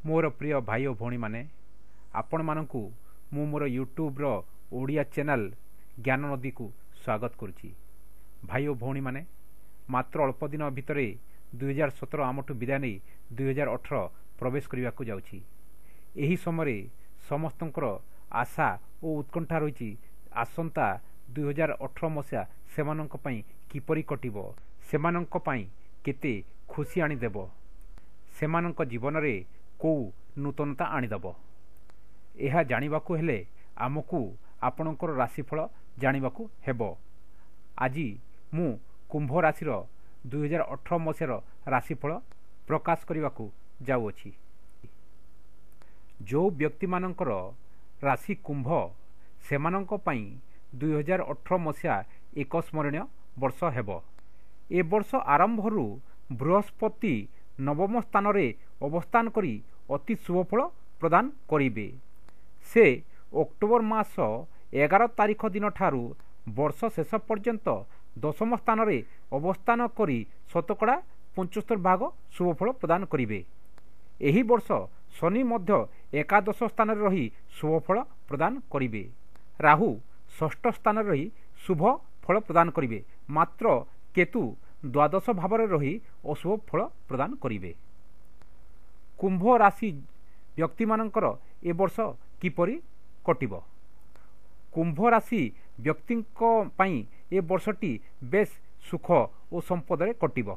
ମୋର ପ୍ରିୟ ଭାଇ ଓ ଭଉଣୀମାନେ, ଆପଣମାନଙ୍କୁ ମୁଁ ମୋର ୟୁଟ୍ୟୁବ୍ର ଓଡ଼ିଆ ଚ୍ୟାନେଲ୍ ଜ୍ଞାନ ନଦୀକୁ ସ୍ୱାଗତ କରୁଛି। ଭାଇ ଓ ଭଉଣୀମାନେ, ମାତ୍ର ଅଳ୍ପ ଦିନ ଭିତରେ 2017 ଆମଠୁ ବିଦାୟ ନେଇ 2018 ପ୍ରବେଶ କରିବାକୁ ଯାଉଛି। ଏହି ସମୟରେ ସମସ୍ତଙ୍କର ଆଶା ଓ ଉତ୍କଣ୍ଠା ରହିଛି, ଆସନ୍ତା 2018 ମସିହା ସେମାନଙ୍କ ପାଇଁ କିପରି କଟିବ, ସେମାନଙ୍କ ପାଇଁ କେତେ ଖୁସି ଆଣିଦେବ, ସେମାନଙ୍କ ଜୀବନରେ କେଉଁ ନୂତନତା ଆଣିଦେବ। ଏହା ଜାଣିବାକୁ ହେଲେ ଆମକୁ ଆପଣଙ୍କର ରାଶିଫଳ ଜାଣିବାକୁ ହେବ। ଆଜି ମୁଁ କୁମ୍ଭ ରାଶିର 2018 ମସିହାର ରାଶିଫଳ ପ୍ରକାଶ କରିବାକୁ ଯାଉଅଛି। ଯେଉଁ ବ୍ୟକ୍ତିମାନଙ୍କର ରାଶି କୁମ୍ଭ, ସେମାନଙ୍କ ପାଇଁ 2018 ମସିହା ଏକ ସ୍ମରଣୀୟ ବର୍ଷ ହେବ। ଏ ବର୍ଷ ଆରମ୍ଭରୁ ବୃହସ୍ପତି ନବମ ସ୍ଥାନରେ ଅବସ୍ଥାନ କରି ଅତି ଶୁଭଫଳ ପ୍ରଦାନ କରିବେ। ସେ ଅକ୍ଟୋବର ମାସ 11 ତାରିଖ ଦିନଠାରୁ ବର୍ଷ ଶେଷ ପର୍ଯ୍ୟନ୍ତ ଦଶମ ସ୍ଥାନରେ ଅବସ୍ଥାନ କରି ଶତକଡ଼ା 75 ଭାଗ ଶୁଭଫଳ ପ୍ରଦାନ କରିବେ। ଏହି ବର୍ଷ ଶନି ମଧ୍ୟ ଏକାଦଶ ସ୍ଥାନରେ ରହି ଶୁଭଫଳ ପ୍ରଦାନ କରିବେ। ରାହୁ ଷଷ୍ଠ ସ୍ଥାନରେ ରହି ଶୁଭ ଫଳ ପ୍ରଦାନ କରିବେ, ମାତ୍ର କେତୁ ଦ୍ୱାଦଶ ଭାବରେ ରହି ଅଶୁଭ ଫଳ ପ୍ରଦାନ କରିବେ। କୁମ୍ଭ ରାଶି ବ୍ୟକ୍ତିମାନଙ୍କର ଏ ବର୍ଷ କିପରି କଟିବ? କୁମ୍ଭ ରାଶି ବ୍ୟକ୍ତିଙ୍କ ପାଇଁ ଏ ବର୍ଷଟି ବେଶ୍ ସୁଖ ଓ ସମ୍ପଦରେ କଟିବ।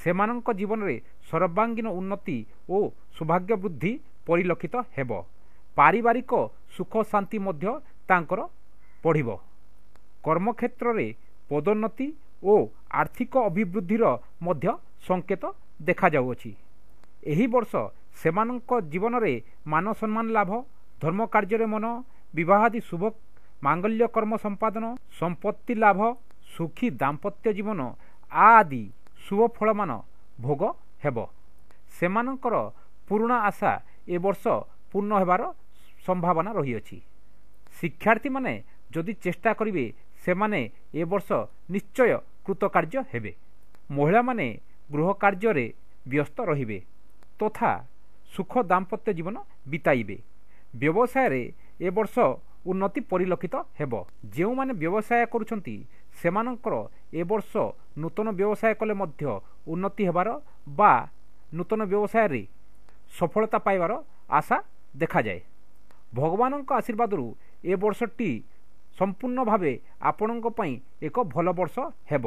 ସେମାନଙ୍କ ଜୀବନରେ ସର୍ବାଙ୍ଗୀନ ଉନ୍ନତି ଓ ସୌଭାଗ୍ୟ ବୃଦ୍ଧି ପରିଲକ୍ଷିତ ହେବ। ପାରିବାରିକ ସୁଖ ଶାନ୍ତି ମଧ୍ୟ ତାଙ୍କର ବଢ଼ିବ। କର୍ମକ୍ଷେତ୍ରରେ ପଦୋନ୍ନତି ଓ ଆର୍ଥିକ ଅଭିବୃଦ୍ଧିର ମଧ୍ୟ ସଂକେତ ଦେଖାଯାଉଅଛି। ଏହି ବର୍ଷ ସେମାନଙ୍କ ଜୀବନରେ ମାନ ସମ୍ମାନ ଲାଭ, ଧର୍ମ କାର୍ଯ୍ୟରେ ମନ, ବିବାହାଦି ଶୁଭ ମାଙ୍ଗଲ୍ୟ କର୍ମ ସମ୍ପାଦନ, ସମ୍ପତ୍ତି ଲାଭ, ସୁଖୀ ଦାମ୍ପତ୍ୟ ଜୀବନ ଆଦି ଶୁଭ ଫଳମାନ ଭୋଗ ହେବ। ସେମାନଙ୍କର ପୁରୁଣା ଆଶା ଏ ବର୍ଷ ପୂର୍ଣ୍ଣ ହେବାର ସମ୍ଭାବନା ରହିଅଛି। ଶିକ୍ଷାର୍ଥୀମାନେ ଯଦି ଚେଷ୍ଟା କରିବେ, ସେମାନେ ଏ ବର୍ଷ ନିଶ୍ଚୟ କୃତକାର୍ଯ୍ୟ ହେବେ। ମହିଳାମାନେ ଗୃହ କାର୍ଯ୍ୟରେ ବ୍ୟସ୍ତ ରହିବେ ତଥା ସୁଖ ଦାମ୍ପତ୍ୟ ଜୀବନ ବିତାଇବେ। ବ୍ୟବସାୟରେ ଏ ବର୍ଷ ଉନ୍ନତି ପରିଲକ୍ଷିତ ହେବ। ଯେଉଁମାନେ ବ୍ୟବସାୟ କରୁଛନ୍ତି, ସେମାନଙ୍କର ଏ ବର୍ଷ ନୂତନ ବ୍ୟବସାୟ କଲେ ମଧ୍ୟ ଉନ୍ନତି ହେବାର ବା ନୂତନ ବ୍ୟବସାୟରେ ସଫଳତା ପାଇବାର ଆଶା ଦେଖାଯାଏ। ଭଗବାନଙ୍କ ଆଶୀର୍ବାଦରୁ ଏ ବର୍ଷଟି ସମ୍ପୂର୍ଣ୍ଣ ଭାବେ ଆପଣଙ୍କ ପାଇଁ ଏକ ଭଲ ବର୍ଷ ହେବ।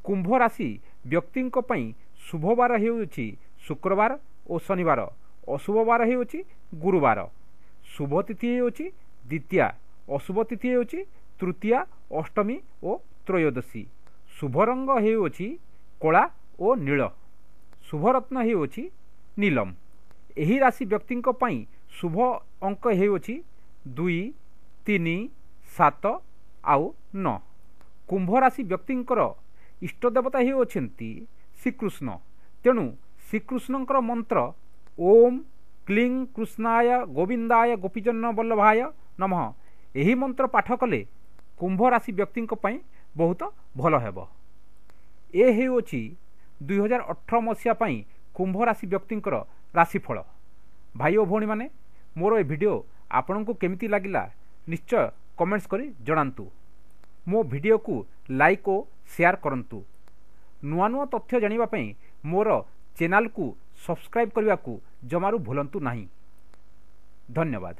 କୁମ୍ଭ ରାଶି ବ୍ୟକ୍ତିଙ୍କ ପାଇଁ ଶୁଭବାର ହେଉଛି ଶୁକ୍ରବାର ଓ ଶନିବାର, ଅଶୁଭ ବାର ହେଉଛି ଗୁରୁବାର। ଶୁଭ ତିଥି ହେଉଛି ଦ୍ୱିତୀୟା, ଅଶୁଭ ତିଥି ହେଉଛି ତୃତୀୟା, ଅଷ୍ଟମୀ ଓ ତ୍ରୟୋଦଶୀ। ଶୁଭ ରଙ୍ଗ ହେଉଅଛି କଳା ଓ ନୀଳ, ଶୁଭରତ୍ନ ହେଉଅଛି ନୀଲମ। ଏହି ରାଶି ବ୍ୟକ୍ତିଙ୍କ ପାଇଁ ଶୁଭ ଅଙ୍କ ହେଉଅଛି 2, 3, 7 ଆଉ 9। କୁମ୍ଭ ରାଶି ବ୍ୟକ୍ତିଙ୍କର ଇଷ୍ଟ ଦେବତା ହେଉଅଛନ୍ତି ଶ୍ରୀକୃଷ୍ଣ। ତେଣୁ ଶ୍ରୀକୃଷ୍ଣଙ୍କର ମନ୍ତ୍ର ଓମ୍ କ୍ଲିଂ କୃଷ୍ଣାୟ ଗୋବିନ୍ଦାୟ ଗୋପୀଜନ ବଲ୍ଲଭାୟ ନମଃ, ଏହି ମନ୍ତ୍ର ପାଠ କଲେ କୁମ୍ଭ ରାଶି ବ୍ୟକ୍ତିଙ୍କ ପାଇଁ ବହୁତ ଭଲ ହେବ। ଏ ହେଉଅଛି 2018 ମସିହା ପାଇଁ କୁମ୍ଭ ରାଶି ବ୍ୟକ୍ତିଙ୍କର ରାଶିଫଳ। ଭାଇ ଓ ଭଉଣୀମାନେ, ମୋର ଏ ଭିଡ଼ିଓ ଆପଣଙ୍କୁ କେମିତି ଲାଗିଲା ନିଶ୍ଚୟ କମେଣ୍ଟସ୍ କରି ଜଣାନ୍ତୁ। ମୋ ଭିଡ଼ିଓକୁ ଲାଇକ୍ ଓ ସେୟାର କରନ୍ତୁ। ନୂଆ ନୂଆ ତଥ୍ୟ ଜାଣିବା ପାଇଁ ମୋର ଚ୍ୟାନେଲକୁ ସବସ୍କ୍ରାଇବ୍ କରିବାକୁ ଜମାରୁ ଭୁଲନ୍ତୁ ନାହିଁ। ଧନ୍ୟବାଦ।